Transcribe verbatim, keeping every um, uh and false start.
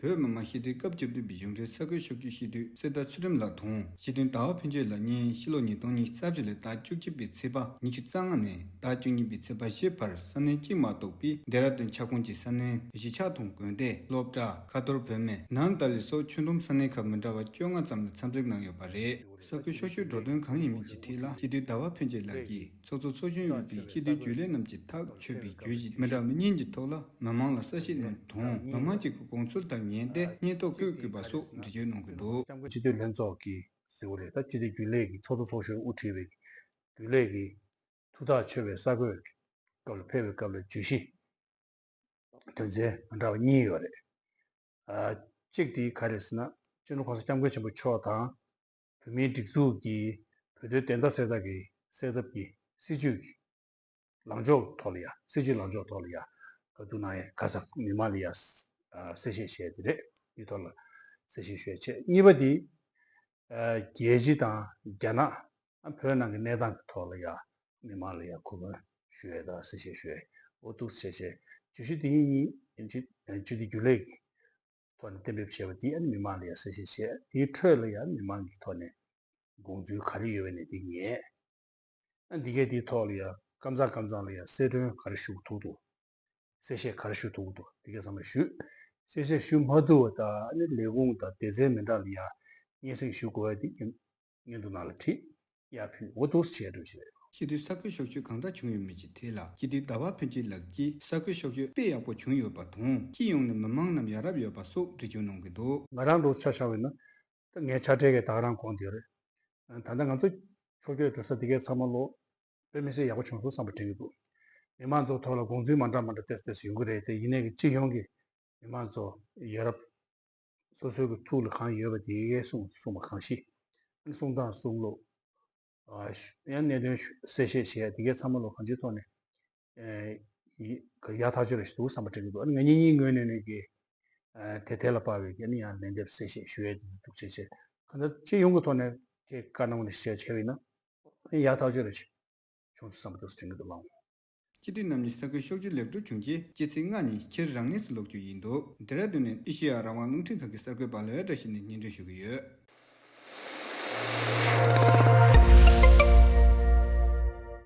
བོད་མི་མང་སྤྱི་འཐུས་སྐབས་བཅུ་བདུན་པའི་གཞུང་འབྲེལ་ས་ཁུལ་ཕྱོགས་བསྐྱོད་སྤྱི་འཐུས་གསེར་རྟ་ཚུལ་ཁྲིམས་ལགས་དང་། སྤྱི་འཐུས་ཟླ་བ་ཕུན་ཚོགས་ལགས་གཉིས་ཕྱི་ལོ་ཉིས་སྟོང་ཉི་ཤུ་རྩ་བཞི་ལོའི་ཟླ་བཅུ་གཅིག་པའི་ཚེས་པ་ཉི་ཤུ་རྩ་ལྔ་ནས་ཟླ་བཅུ་གཉིས་པའི་ཚེས་པ་བཞི་བར་ས་གནས་གཅིག་མ་གཏོགས་པའི་ཌེ་ར་ཌུན་ཁྱབ་ཁོངས་ཀྱི་ས་གནས་གཞིས་ཆགས་དང་དགོན་སྡེ། སློབ་གྲྭ། ཁ་ཐོར་བོད་སྨན། ནཱ་ཏཱ་ལི་སོགས་ཆོས་སྡོམ་ས་གནས་ཁག་མི་འདྲ་བ་བཅོ་ལྔ་ཙམ་ལ་འཚམས་གཟིགས་གནང་ཡོད་པ་རེད། ས་ཁུལ་ཕྱོགས་བསྐྱོད་འགྲོ་དོན་གང་ཡིན་མིན་གྱི་ཐད་ལ་སྤྱི་འཐུས་ཟླ་བ་ཕུན་ཚོགས་ལགས་ཀྱིས་ཚོགས་གཙོ་ཚོགས་གཞོན་ཡིན་པའི་སྤྱི་འཐུས་རྒྱུན་ལས་རྣམས་ཀྱིས་ཐག་ཆོད་པའི་བརྗོད་གཞི་མི་འདྲ་མི་གཉིས་ཀྱི་ཐོག་ལ་མི་མང་ལ་གསལ་བཤད་གནང་དང་། མི་མང་གཅིག་གི་དགོངས་ཚུལ་དང་ངེས་གཏན་སྙན་ཐོ་བཀོད་དགོས་པ་སོགས་འགྲེལ་བརྗོད་གནང་གི་འདུག། སྤྱི་འཐུས་ལྷན་ཚོགས་ཀྱི་ཟེར་བ་རེད། ད་སྤྱི་འཐུས་རྒྱུན་ལས་ཀྱི་ཚོགས་གཙོ་ཚོགས་གཞོན་དབུ་ཁྲིད་པའི་རྒྱུན་ལས་ཀྱི་ཐུགས་ཐག་ཆོད་པའི་གསར་འགོད་སྐབས་ལ་ཕེབས་པའི་སྐབས་ལ་བརྗོད་གཞི་དོན་ཚན་མི་འདྲ་བ་གཉིས་ཡོད་རེད། ཨ། གཅིག་དེ་ག་རེ་ཟེར་ན། སྤྱི་ནོར་༸གོང་ས་༸སྐྱབས་མགོན་ཆེན་པོ་མཆོག་དང་། བོད་མིའི་སྒྲིག་འཛུགས་ཀྱི་བོད་དོན་བདེན་མཐའ་གསལ་ཐབས་ཀྱི་གསལ་ཐབས་ཀྱི་སྲིད་བྱུས་ཀྱི་ལངས་ཕྱོགས་ཐོག་ལ་ཡ། སྲིད་བྱུས་ལངས་ཕྱོགས་ཐོག་ལ་ཡ། ག་ཚོད་གནང་ཡ་ག་ས་མི་མང་ལ་ཡ། ཨ། གསལ་བཤད་བྱས་དེ་རེད། དེའི་ཐོག་ལ་གསལ་བཤད་ཞུ་ཡ་བྱས། གཉིས་པ་དེ། ཨ། རྒྱལ་སྤྱི་དང་རྒྱ་ནག་ཨ། བོད་ནང་གི་གནས་སྟངས་ཀྱི་ཐོག་ལ་ཡ་མི་མང་ལ་ཡ་གོ་སྐོན་ཞུ་ཡས་དང་གསལ་བཤད་ཞུ་ཡས། འོ་འདུག་སེ་བྱས་བྱས་བརྗོད་གཞི་དེ་གཉིས་སྤྱི་འཐུས་རྒྱུན་ལས་ཀྱི་ཐོག་ནས་གཏན་འབེབས་བྱས་པ་དེ་ཨ་ནི་མི་མང་ལ་ཡ་གསལ་བཤད་བྱས། དེའི་ཁྲོད་ལ་ཡ་མི་མང་གི་ཐོག་ནས་དགོངས་ཚུལ་ག་རེ་ཡོད་པ་ནས་དེ་ཉན། ཨ། འདི་གའི་དེའི་ཐོག་ལ་ཡ་ཀམ་ཚང་ཀམ་ཚང་ལ་ཡ་གསལ་སྒྲོན་ག་རེ་ཞུ་ཐུབ་འདུག། གསལ་བཤད་ག་རེ་ཞུ་ཐུབ་འདུག། འདི་གའི་ཚང་མ་ཞུས། གསལ་བཤད་ཞུ་མ་ཐུབ་པ་དང་ཨ་ནི་ལས་ཁུངས་དང་སྡེ་ཚན་མི་འདྲ་ལ་ཡ་སྙན་སེང་ཞུ་དགོས་པ་དེ་སྙན་སྙན་ཐོ་ནང་ལ་བྲིས། ཡར་ཕུལ། འོ་འདུག་སེ་བྱས་འགྲོ་བཞིན་རེད། སྤྱི་འཐུས་ས་ཁུལ་ཕྱོགས་བསྐྱོད་གང་འདྲ་བྱུང་ཡོད་མེད་ཀྱི་ཐད་ལ་སྤྱི་འཐུས་ཟླ་བ་ཕུན་ཚོགས་ལགས་ཀྱིས་ས་ཁུལ་ཕྱོགས་བསྐྱོད་དཔེ་ཡག་པོ་བྱུང་ཡོད་པ་དང་། སྤྱི་ཡོངས་ནས་མི་མང་རྣམས་ཡ་རབས་ཡོད་པ་སོགས་འགྲེལ་བརྗོད་གནང་གི་འདུག། ང་རང་ལོ་ཆ་བཞག་པ་ཡིན་ན། ད་ངའི་ཕྱག་སྦྲེལ་གྱི་ད་ག་རང་དགོངས་བསྡད་རེད། ད་ལྟ་ང་ཚོ་ཕྱོགས་བསྐྱོད་འགྲོ་ས་དེ་གའི་ཚང་མ་ལོ་དཔེ་མི་སྲིད་ཡག་པོ་བྱུང་སོང་བསམ་པ་དྲན་གྱི་འདུག། མི་མང་ཚོ་ཐོག་ལ་དགོངས་ཚུལ་མ་འདྲ་མ་འདྲ་ཏོག་ཙམ་ཡོང་གི་རེད་དེ། ཡིན་ནའི་གི་སྤྱི་ཡོངས་ཀྱི་མི་མང་ཚོ་ཡ་རབས་སོ་སོའི་གི་ཐུགས་ལ་གང་ཡོད་པ་དེ་གའི་གསུང་གསུང་བ་གང་ཤེས། གསུང་སྟངས་གསུང་ལུགས། ཨ། ཡང་གནད་དོན་གསལ་བཤད་བྱེད་ཡ་དེ་གའི་ཚང་མ་ལོ་གང་ཅིའི་ཐོག་ནས། ཨེ། ཡ་ཐག་ཆོད་རེད་ཞིག་འདུག་བསམ་པ་དྲན་གྱི་འདུག། ཨ་ནི་ང་གཉིས་གཉིས་ངོས་ནས་ནས་ཀྱི། ཨེ། དེ་ཐད་ལ་དཔག་པའི་ཨ་ནི་ཡང་ལན་འདེབས་གསལ་བཤད་ཞུ་ཡས་དེ་འདུག་བྱས་བྱས། གང་ལྟར་སྤྱི་ཡོངས་ཀྱི་ཐོག་ནས་ཁྱེད་བཀའ་གནང་བ་ནས་བཤད་བྱས་པ་ཡིན་ན། ཨ་ནི་ཡ་ཐག་ཆོད་རེད་ཞིག་བྱུང་སོང་བསམ་པ་འདུག་དྲན་གྱི་འདུག་ལགས། སྤྱི་འཐུས་རྣམ་གཉིས་ས་ཁུལ་ཕྱོགས་བསྐྱོད་ལེགས་གྲུབ་བྱུང་རྗེས་སྤྱི་ཚེས་ལྔ་ཉིན་ཕྱིར་རང་གནས་སུ་ལོག་རྒྱུ་ཡིན་འདུག། ཌེ་ར་ཌུན་ནས་ཨེ་ཤེ་ཡ་རང་དབང་རླུང་འཕྲིན་ཁང་གི་གསར་འགོད་པ་ལོས་བཀྲ་ཤིས་ནས་སྙན་སྒྲོན་ཞུ་གི་ཡོད།